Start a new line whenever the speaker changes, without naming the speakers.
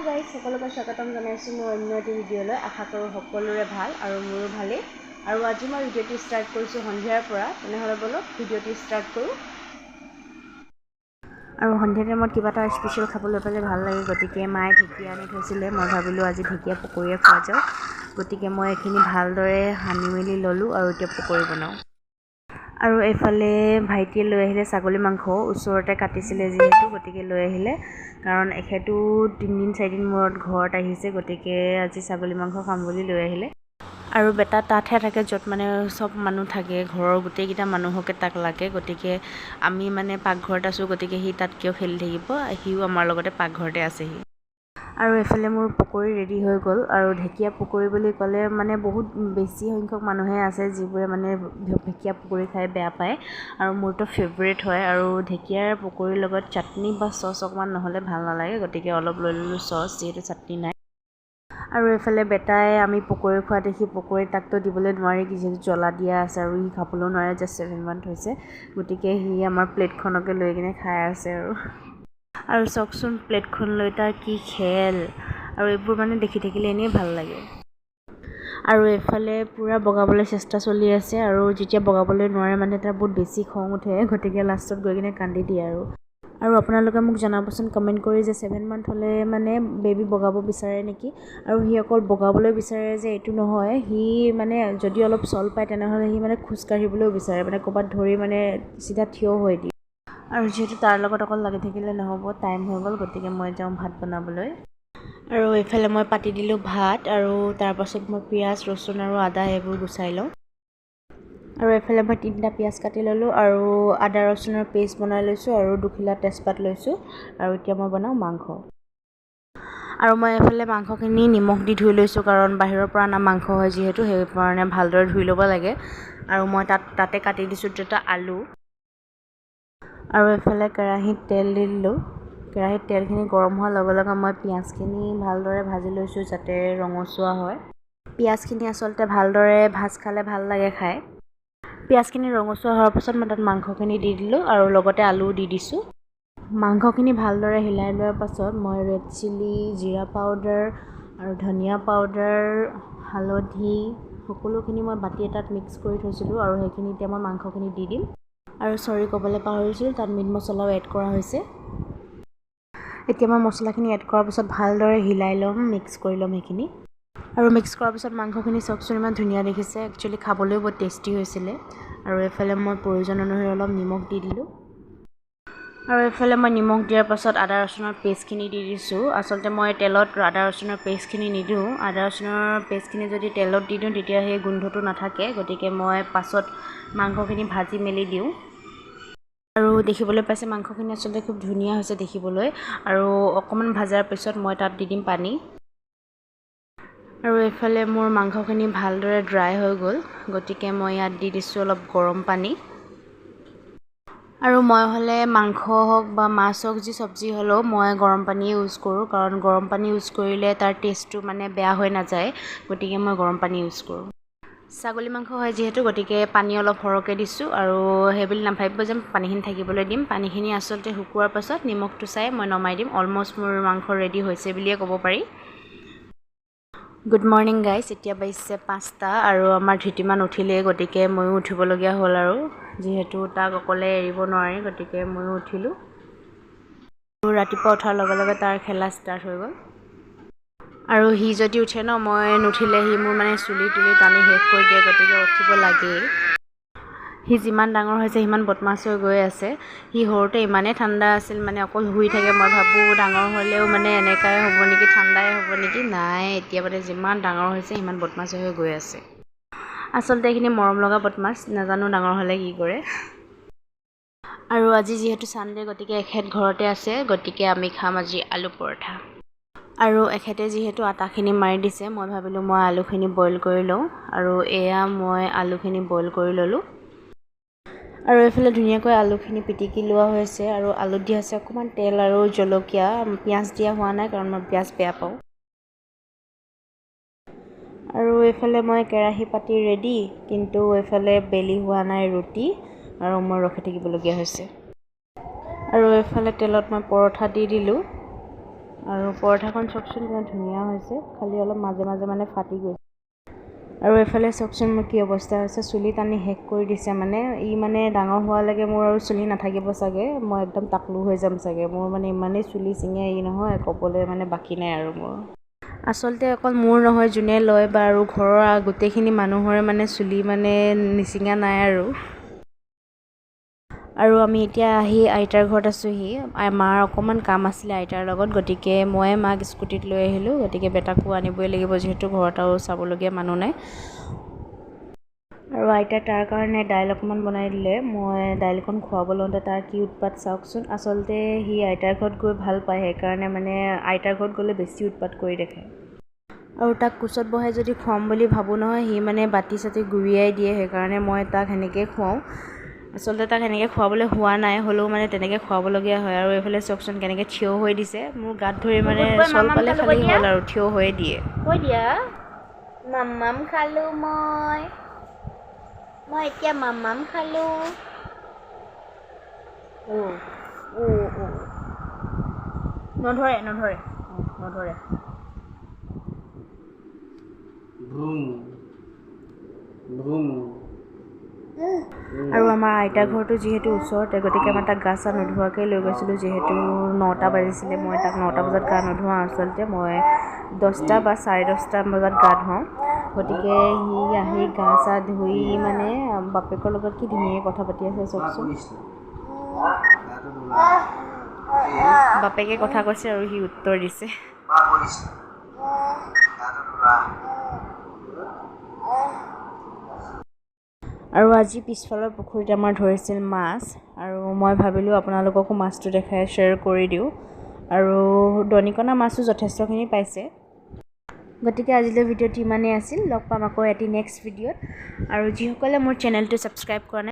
Guys, সকলোকে স্বাগতম জনাইছোঁ মোৰ অন্য এটি ভিডিঅ'লৈ। আশা কৰোঁ সকলোৰে ভাল আৰু মোৰো ভালেই। আৰু আজি মই ভিডিঅ'টি ষ্টাৰ্ট কৰিছোঁ সন্ধিয়াৰ পৰা। তেনেহ'লে ব'লক, ভিডিঅ'টি ষ্টাৰ্ট কৰোঁ। আৰু সন্ধিয়া টাইমত কিবা এটা স্পেচিয়েল খাবলৈ পালে ভাল লাগে। গতিকে মায়ে ঢেকীয়া আনি থৈছিলে, মই ভাবিলোঁ আজি ঢেকীয়া পকৰীয়ে খোৱা যাওক। গতিকে মই এইখিনি ভালদৰে সানি মেলি ল'লোঁ আৰু এতিয়া পকৰী বনাওঁ। আৰু এইফালে ভাইটিয়ে লৈ আহিলে ছাগলী মাংস, ওচৰতে কাটিছিলে যিহেতু, গতিকে লৈ আহিলে। কাৰণ এখেতো 3 দিন 4 দিন মূৰত ঘৰত আহিছে, গতিকে আজি ছাগলী মাংস খাম বুলি লৈ আহিলে। আৰু বেটা তাতহে থাকে য'ত মানে চব মানুহ থাকে। ঘৰৰ গোটেইকেইটা মানুহকে তাক লাগে। গতিকে আমি মানে পাকঘৰত আছোঁ, গতিকে সি তাত কিয় খেলি থাকিব? সিও আমাৰ লগতে পাকঘৰতে আছেহি। আৰু এইফালে মোৰ পকৰী ৰেডি হৈ গ'ল। আৰু ঢেকীয়া পকৰী বুলি ক'লে মানে বহুত বেছি সংখ্যক মানুহে আছে যিবোৰে মানে ঢেকীয়া পকৰী খাই বেয়া পায়, আৰু মোৰতো ফেভৰেট হয়। আৰু ঢেকীয়াৰ পকৰীৰ লগত চাটনি বা চচ অকণমান নহ'লে ভাল নালাগে। গতিকে অলপ লৈ ল'লোঁ চচ, যিহেতু চাটনি নাই। আৰু এইফালে বেটাই আমি পকৰী খোৱা দেখি পকৰী তাকতো দিবলৈ নোৱাৰি, যিহেতু জ্বলা দিয়া আছে আৰু সি খাবলৈও নোৱাৰে, জাষ্ট 7 মান্থ হৈছে। গতিকে সি আমাৰ প্লেটখনকে লৈ কিনে খাই আছে। আৰু চাওকচোন, প্লেটখন লৈ তাৰ কি খেল! আৰু এইবোৰ মানে দেখি থাকিলে এনেই ভাল লাগে। আৰু এইফালে পূৰা বগাবলৈ চেষ্টা চলি আছে। আৰু যেতিয়া বগাবলৈ নোৱাৰে, মানে তাৰ বহুত বেছি খং উঠে। গতিকে লাষ্টত গৈ কিনে কান্দি দিয়ে। আৰু আপোনালোকে মোক জনাবচোন কমেণ্ট কৰি যে 7 মান্থ হ'লে মানে বেবী বগাব বিচাৰে নেকি? আৰু সি অকল বগাবলৈ বিচাৰে যে এইটো নহয়, সি মানে যদি অলপ চল পায়, তেনেহ'লে সি মানে খোজকাঢ়িবলৈও বিচাৰে, মানে ক'ৰবাত ধৰি মানে চিধা থিয় হৈ দিয়ে। আৰু যিহেতু তাৰ লগত অকল লাগি থাকিলে নহ'ব, টাইম হৈ গ'ল, গতিকে মই যাওঁ ভাত বনাবলৈ। আৰু এইফালে মই পাতি দিলোঁ ভাত আৰু তাৰপাছত মই পিঁয়াজ, ৰচুন আৰু আদা এইবোৰ গুচাই লওঁ। আৰু এইফালে মই তিনিটা পিঁয়াজ কাটি ল'লোঁ আৰু আদা ৰচুনৰ পেষ্ট বনাই লৈছোঁ আৰু দুখিলা তেজপাত লৈছোঁ। আৰু এতিয়া মই বনাওঁ মাংস। আৰু মই এইফালে মাংসখিনি নিমখ দি ধুই লৈছোঁ, কাৰণ বাহিৰৰ পৰা অনা মাংস হয় যিহেতু, সেইকাৰণে ভালদৰে ধুই ল'ব লাগে। আৰু মই তাতে কাটি দিছোঁ দুটা আলু। আৰু এইফালে কেৰাহীত তেল দি দিলোঁ। কেৰাহীত তেলখিনি গৰম হোৱাৰ লগে লগে মই পিঁয়াজখিনি ভালদৰে ভাজি লৈছোঁ, যাতে ৰঙচুৱা হয়। পিঁয়াজখিনি আচলতে ভালদৰে ভাজ খালে ভাল লাগে খাই। পিঁয়াজখিনি ৰঙচুৱা হোৱাৰ পাছত মই তাত মাংসখিনি দি দিলোঁ আৰু লগতে আলুও দি দিছোঁ। মাংসখিনি ভালদৰে হিলাই লোৱাৰ পাছত মই ৰেড চিলি, জিৰা পাউডাৰ আৰু ধনিয়া পাউডাৰ, হালধি সকলোখিনি মই বাতি এটাত মিক্স কৰি থৈছিলোঁ আৰু সেইখিনি এতিয়া মই মাংসখিনি দি দিম। আৰু চৰি, ক'বলৈ পাহৰিছিলোঁ, তাত মিট মছলাও এড কৰা হৈছে। এতিয়া মই মছলাখিনি এড কৰাৰ পাছত ভালদৰে হিলাই ল'ম, মিক্স কৰি ল'ম সেইখিনি। আৰু মিক্স কৰাৰ পিছত মাংসখিনি চাওকচোন, ইমান ধুনীয়া দেখিছে। একচুৱেলি খাবলৈও বহুত টেষ্টি হৈছিলে। আৰু এইফালে মই প্ৰয়োজন অনুসৰি অলপ নিমখ দি দিলোঁ। আৰু এইফালে মই নিমখ দিয়াৰ পাছত আদা ৰচুনৰ পেষ্টখিনি দি দিছোঁ। আচলতে মই তেলত আদা ৰচুনৰ পেষ্টখিনি নিদিওঁ। আদা ৰচুনৰ পেষ্টখিনি যদি তেলত দি দিওঁ, তেতিয়া সেই গোন্ধটো নাথাকে। গতিকে মই পাছত মাংসখিনি ভাজি মেলি দিওঁ। আৰু দেখিবলৈ পাইছে, মাংসখিনি আচলতে খুব ধুনীয়া হৈছে দেখিবলৈ। আৰু অকণমান ভজাৰ পিছত মই তাত দি দিম পানী। আৰু এইফালে মোৰ মাংসখিনি ভালদৰে ড্ৰাই হৈ গ'ল, গতিকে মই ইয়াত দি দিছোঁ অলপ গৰম পানী। আৰু মই হ'লে মাংস হওক বা মাছ হওক, যি চব্জি হ'লেও মই গৰম পানীয়ে ইউজ কৰোঁ, কাৰণ গৰম পানী ইউজ কৰিলে তাৰ টেষ্টটো মানে বেয়া হৈ নাযায়। গতিকে মই গৰম পানী ইউজ কৰোঁ। ছাগলী মাংস হয় যিহেতু, গতিকে পানী অলপ সৰহকৈ দিছোঁ। আৰু সেইবুলি নাভাবিব যে পানীখিনি থাকিবলৈ দিম। পানীখিনি আচলতে শুকোৱাৰ পাছত নিমখটো চাই মই নমাই দিম। অলমষ্ট মোৰ মাংস ৰেডি হৈছে বুলিয়ে ক'ব পাৰি। গুড মৰ্ণিং গাইজ, এতিয়া বাজিছে 5টা আৰু আমাৰ ধৃতিমান উঠিলেই, গতিকে ময়ো উঠিবলগীয়া হ'ল। আৰু যিহেতু তাক অকলে এৰিব নোৱাৰি, গতিকে ময়ো উঠিলোঁ। আৰু ৰাতিপুৱা উঠাৰ লগে লগে তাৰ খেলা ষ্টাৰ্ট হৈ গ'ল। আৰু সি যদি উঠে ন, মই নুঠিলে সি মোৰ মানে চুলি তুলি টানি শেষ কৰি দিয়ে, গতিকে উঠিব লাগেই। সি যিমান ডাঙৰ হৈছে, সিমান বদমাছ হৈ গৈ আছে। সি সৰুতে ইমানেই ঠাণ্ডা আছিল, মানে অকল শুই থাকে। মই ভাবোঁ ডাঙৰ হ'লেও মানে এনেকুৱাই হ'ব নেকি, ঠাণ্ডাই হ'ব নেকি? নাই, এতিয়া মানে যিমান ডাঙৰ হৈছে, সিমান বদমাছ হৈ গৈ আছে। আচলতে এইখিনি মৰম লগা বদমাছ, নাজানো ডাঙৰ হ'লে কি কৰে। আৰু আজি যিহেতু ছানডে, গতিকে এখেত ঘৰতে আছে, গতিকে আমি খাম আজি আলু পৰঠা। আৰু এখেতে যিহেতু আটাখিনি মাৰি দিছে, মই ভাবিলোঁ মই আলুখিনি বইল কৰি লওঁ। আৰু এয়া মই আলুখিনি বইল কৰি ল'লোঁ। আৰু এইফালে ধুনীয়াকৈ আলুখিনি পিটিকি লোৱা হৈছে। আৰু আলুত দিয়া হৈছে অকণমান তেল আৰু জলকীয়া, পিঁয়াজ দিয়া হোৱা নাই, কাৰণ মই পিঁয়াজ বেয়া পাওঁ। আৰু এইফালে মই কেৰাহী পাতি ৰেডি, কিন্তু এইফালে বেলি হোৱা নাই ৰুটি আৰু মই ৰখি থাকিবলগীয়া হৈছে। আৰু এইফালে তেলত মই পৰঠা দি দিলোঁ। আৰু পৰঠাখন চাওকচোন কিমান ধুনীয়া হৈছে, খালি অলপ মাজে মাজে মানে ফাটি গৈছে। আৰু এইফালে চাওকচোন মোৰ কি অৱস্থা হৈছে, চুলি টানি শেষ কৰি দিছে। মানে ই মানে ডাঙৰ হোৱালৈকে মোৰ আৰু চুলি নাথাকিব চাগে, মই একদম টাকলু হৈ যাম চাগে। মোৰ মানে ইমানেই চুলি ছিঙে ই নহয়, ক'বলৈ মানে বাকী নাই আৰু মোৰ। আচলতে অকল মোৰ নহয়, যোনে লয় বা আৰু ঘৰৰ গোটেইখিনি মানুহৰে মানে চুলি মানে নিচিঙা নাই আৰু। আৰু আমি এতিয়া আহি আইতাৰ ঘৰত আছোঁহি। মাৰ অকণমান কাম আছিলে আইতাৰ লগত, গতিকে ময়ে মাক স্কুটিত লৈ আহিলোঁ। গতিকে বেটাকো আনিবই লাগিব, যিহেতু ঘৰত আৰু চাবলগীয়া মানুহ নাই। আৰু আইতাই তাৰ কাৰণে দাইল অকণমান বনাই দিলে। মই দাইলকণ খুৱাব লওঁতে তাৰ কি উৎপাত চাওকচোন। আচলতে সি আইতাৰ ঘৰত গৈ ভাল পায়, সেইকাৰণে মানে আইতাৰ ঘৰত গ'লে বেছি উৎপাত কৰি দেখে। আৰু তাক কোচত বহাই যদি খুৱাম বুলি ভাবোঁ নহয়, সি মানে বাতি চাতি গুৰিয়াই দিয়ে, সেইকাৰণে মই তাক সেনেকৈয়ে খুৱাওঁ। আচলতে তাক সেনেকৈ খুৱাবলৈ হোৱা নাই, হ'লেও মানে তেনেকৈ খুৱাবলগীয়া হয়। আৰু এইফালে চাওকচোন কেনেকৈ থিয় হৈ দিছে মোৰ গাত ধৰি, মানে চল পালে খালি হ'ল আৰু থিয় হৈয়ে দিয়ে।
কৈ দিয়া, মাম্মাম খালোঁ মই, মই এতিয়া মাম্মাম খালোঁ।
নধৰে নধৰে নধৰে।
Vroom. Vroom.
আৰু আমাৰ আইতাৰ ঘৰটো যিহেতু ওচৰতে, গতিকে মই তাক গা চা নোধোৱাকৈ লৈ গৈছিলোঁ, যিহেতু 9টা বাজিছিলে। মই তাক 9টা বজাত গা নোধোৱাওঁ, আচলতে মই 10টা বা 10:30 বজাত গা ধুৱাওঁ। গতিকে সি আহি গা চা ধুই মানে বাপেকৰ লগত কি ধুনীয়াকৈ কথা পাতি আছে চাওকচোন।
গাটো ধুলা?
বাপেকে কথা কৈছে আৰু সি উত্তৰ দিছে।
বা কৰিছে, গাটো ধুলা?
আৰু আজি পিছফালৰ পুখুৰীত আমাৰ ধৰিছিল মাছ, আৰু মই ভাবিলোঁ আপোনালোককো মাছটো দেখাই শ্বেয়াৰ কৰি দিওঁ। আৰু দনিকণা মাছো যথেষ্টখিনি পাইছে। গতিকে আজিলৈ ভিডিঅ'টো ইমানেই আছিল। লগ পাম আকৌ এটি নেক্সট ভিডিঅ'ত। আৰু যিসকলে মোৰ চেনেলটো ছাবস্ক্ৰাইব কৰা নাই